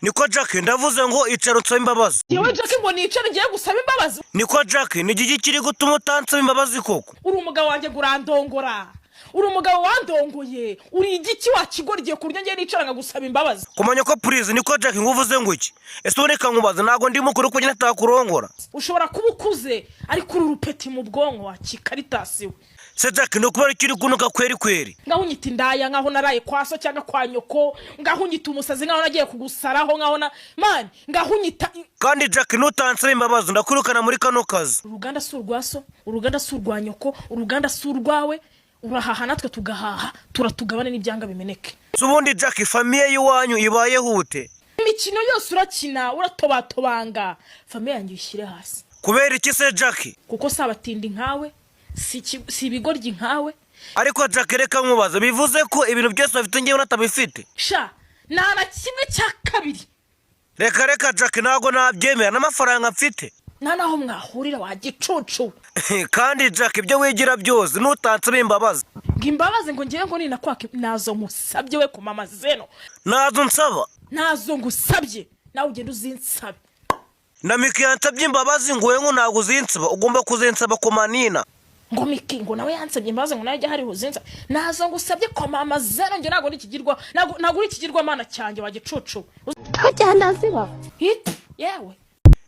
Niko Jack, ndavuze ngo icara unsabe imbabazi. Yewe Jack, ngo nicare ngiye gusaba imbabazi? Niko Jack, ni igiki kiri gutuma utansaba imbabazi koko? Uri umugabo wanjye ngo urandongora, uri umugabo wandongoye, uri igiki wakigoryiye ku buryo ngiye nicara nkagusaba imbabazi? Kumenya ko please. Niko Jack, ngo uvuze ngo iki? Ese ubu reka nkubaze, ntabwo ndi mukuru kuko natakurongora? Ushobora kuba ukuze, ariko uri urupeti mu bwonko wakikaritasi we. Se Jack, ni ukubera icyo uri kunuka kweri kweri? Ngaho unyita indaya nkaho naraye kwa so cyangwa kwa nyoko, ngaho unyita umusazi nkaho nagiye kugusaraho, nkaho na man, ngaho unyita Kandi Jack, nutansaba imbabazi ndakwirukana muri kano kazi. Uruganda si urwa so, uruganda si urwa nyoko, uruganda si urwawe. Urahaha natwe tugahaha, turatugabane n'ibyanga bimeneke. Se ubundi Jack, famille y'iwanyu ibayeho ute? Imikino yose urakina uratobatobanga, famille yanjye uyishyire hasi. Kubera iki se Jack? Kuko si abatindi nkawe, si ibigoryi nkawe. Ariko Jack, reka nkubaze, bivuze ko ibintu byose bafite ngewe unatabifite? Sha, nta na kimwe cya kabiri. Reka reka Jack, ntabwo nabyemera n'amafaranga mfite. Nta naho mwahurira wa gicucu. Kandi Jack, ibyo wigira byose, nutansaba imbabazi. Ngo imbabazi, ngo ngewe ngo ninakwaka nazo musabye we kumama zeno. Nazo nsaba. Nazo ngusabye, nawe ugenda uzinsabe. Na Miki yansabye imbabazi, ngo wowe ngo ntabwo uzinsaba, ugomba kuzinsaba ku manina. Ngo Miki ngo nawe yansabye imbabazi, ngo nawe ajya hariho uzinsabe. Nazo ngusabye kwa mama zeno. Njye ntabwo nikigirwa, ntabwo uri ikigirwamana cyanjye wa gicucu. Kagenda ziba. Hiti yewe.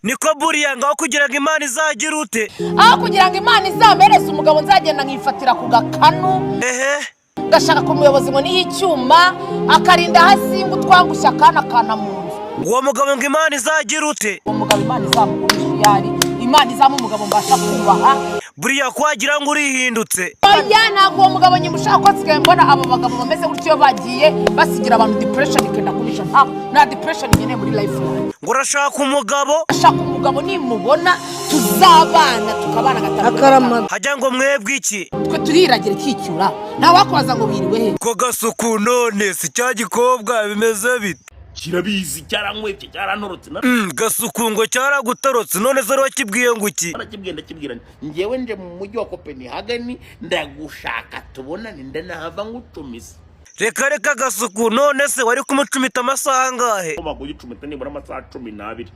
Niko buriya, ngaho kugira ngo Imana izagire ute? Aho kugira ngo Imana izampereze umugabo, nzagenda nkifatira ku gakanu. Ehe. Ngashaka ku muyobozi ngo niyo icyuma akarinda hasi ngo utwangushye akana kana mu nzu. Uwo mugabo ngo Imana izagire ute? Uwo mugabo Imana izamugurisha iyo ari, Imana izamuha umugabo mbasha kubaha. Buriya ko wagira ngo urihindutse. Oya, ntabwo uwo mugabo nyuma ushaka, ko nsigaye mbona abo bagabo bameze gutyo iyo bagiye basigira abantu depression, ikenda kubisha. Ntabwo nta depression nkeneye muri life yanjye. Ngo urashaka umugabo? Ashaka umugabo nimubona tuzabana, tukabana gatanu. Akarama. Hajya ngo mwebwe iki? Twe turiragira ikicyura, ntawakubaza ngo wiriwe he. Ko Gasuku, none si cya gikobwa bimeze bite? Kirabizi, cyaranywebye, cyarantorotse. Gasuku, ngo cyaragutorotse, none se wakibwiye ngo iki? Narakibwiye, ndakibwira nti ngewe nje mu mujyi wa Copenhagen, ndagushaka tubonane, ndanahava ngucumise. Reka reka Gasuku, none se wari kumucumita amasaha angahe? Ugomba kugicumita nibura amasaha 12.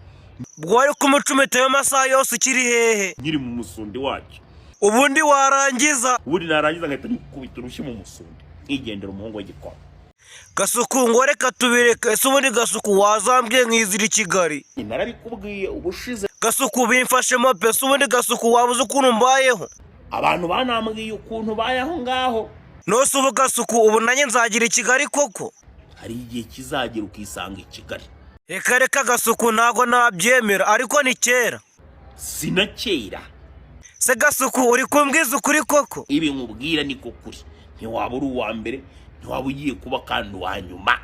Ubwo wari kumucumita ayo masaha yose ukiri hehe? Nkiri mu musundi wacyo. Ubundi warangiza? Ubundi narangiza ngahita nikubita urushyi mu musundi, nkigendera umuhungu w'igikoma. Gasuku, ngo reka tubireke. Ese ubundi Gasuku, wazambwiye nkizira i Kigali? Narabikubwiye ubushize. Gasuku, bimfashemo pe. Ese ubundi Gasuku, waba uzi ukuntu mbayeho? Abantu banambwiye ukuntu baye aho ngaho. Nose ubu Gasuku, ubu nanjye nzagira i Kigali koko? Hari igihe kizagera ukisanga i Kigali. Reka reka Gasuku, ntabwo nabyemera, ariko ni kera. Si na kera. Se Gasuku, uri kumbwiza ukuri koko? Ibi nkubwira niko kuri. Ntiwaba uri uwa mbere, ntiwaba ugiye kuba kandi uwa nyuma.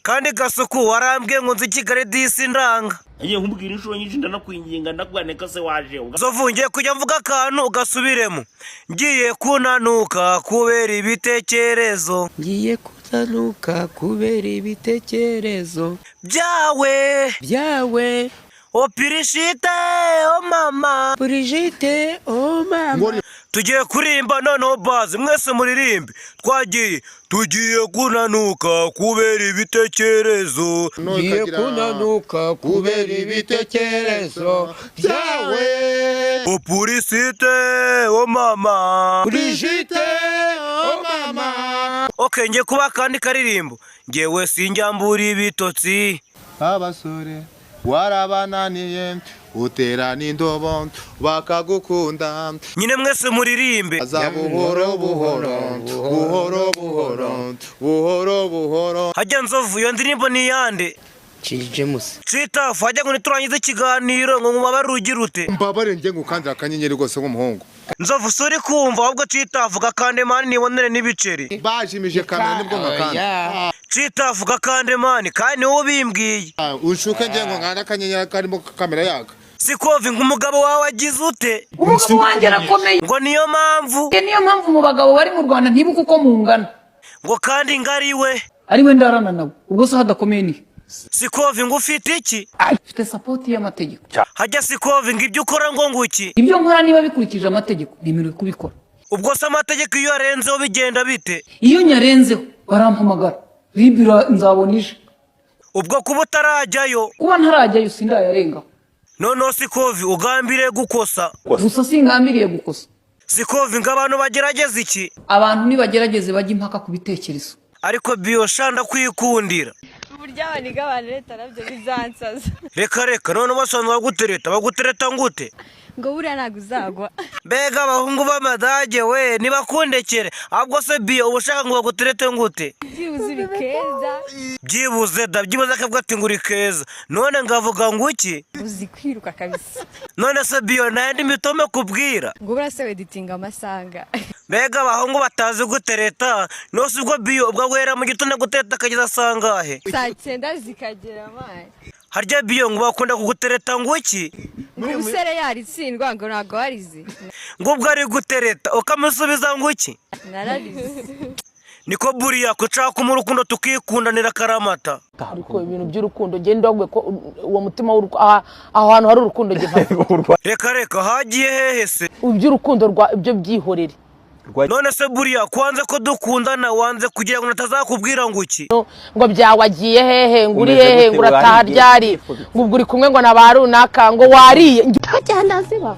Kandi Gasuku, warambwiye ngo nzi i Kigali disi ndanga. Nagiye nkubwira inshuro nyinshi, ndanakwinginga, ndakubwira ko se waje. Nzovu, ngiye kujya mvuga akantu ugasubiremo. Ngiye kunanuka kubera ibitekerezo. Ngiye kutanuka kubera ibitekerezo. Byawe. Byawe. O Pirishite, o mama. Brigitte, oh mama. Tugiye kuririmba noneho bazi mwese muririmbe. Twagiye, tugiye kunanuka kubera ibitekerezo. Ngiye kunanuka kubera ibitekerezo byawe. O Purisite, o mama. Brigitte, oh mama. Ok, ngiye kuba akandi karirimbo. Ngewe sinjyambura ibitotsi. Abasore warabananiye, utera n'indobo bakagukunda. Nyine mwese muririmbe. Aza buhoro buhoro buhoro buhoro buhoro buhoro. Hajya Nzovu, iyo ndirimbo ni iyande? James. Citafu, hajya ngo niturangize ikiganiro ngo mubabare ugira ute? Mbabare njye ngukandira akanyenyeri rwose nk'umuhungu. Nzovu, si uri kumva ahubwo. Citafu, gakande man nibonere n'ibiceri. Bajimije kamera nibwo nkakanda. Citafu, gakande man, kandi niwe ubimbwiye. Unshuke njye ngo nkanda akanyenyeri karimo kamera yaka. Sikovi, nk'umugabo wawe agize ute? Umugabo wanjye arakomeye. Ngo niyo mpamvu? Niyo mpamvu mu bagabo bari mu Rwanda ntibuka uko mungana. Ngo kandi ngari we? Ari we ndarana nawe, ubwo se hadakomeye ni Sikovi, ngo ufite iki? Mfite support y'amategeko. Hajya Sikovi, ngo ibyo ukora ngo nguki? Ibyo nkora niba bikurikije amategeko, nemerewe kubikora. Ubwo se amategeko iyo arenzeho bigenda bite? Iyo nyarenzeho barampamagara, ribira nzabona ije. Ubwo kuba utarajyayo? Kuba ntarajyayo sindayarengaho. Noneho Sikovi, ugambiriye gukosa? Gusa singambiriye gukosa. Sikovi, ngo abantu bagerageza iki? Abantu nibagerageze bajye impaka ku bitekerezo. Ariko biyosha, ndakwikundira. Uburyo abaniga bantereta nabyo bizansaza. Reka reka, none basanzwe bagutereta, bagutereta ngute? Ngo buriya ntabwo uzagwa. Mbega abahungu b'amadage we, ntibakundekere. Ahubwo se biyo, uba ushaka ngo baguterete ngute? Byibuze uri keza. Byibuze da, byibuze akavuga ati ngo uri keza. None ngavuga ngo iki? Uzi kwiruka kabisa. None se biyo, nta yindi mitome kubwira? Ngo buriya se weditinga amasanga? Mbega abahungu batazi gutereta! Nose ubwo biyo, ubwo guhera mu gitondo gutereta akageza sangahe? Saa 9 zikagera amazi. Harya biyo, ngo bakunda kugutereta ngo iki? Ngo ubusere yaritsindwa, ngo ntabwo warize. Ngo ubwo ari gutereta ukamusubiza ngo iki? Nararize. Niko buriya kucaka mu rukundo tukikundanira karamata. Ariko ibintu by'urukundo, ngenda ndabwiye ko uwo mutima w'urukundo, aho hantu hari urukundo njye mpava. Reka reka, hagiye hehe se? Iby'urukundo rwa ibyo byihorere. None se buriya, kwanze ko dukundana, wanze kugira ngo natazakubwira ngo iki? Ngo byawagiye hehe, ngo uri Umeze hehe, gute, ngo urataha wariye? ryari, ngo ubwo uri kumwe ngo na ba runaka, ngo wariye. Cyane ziba.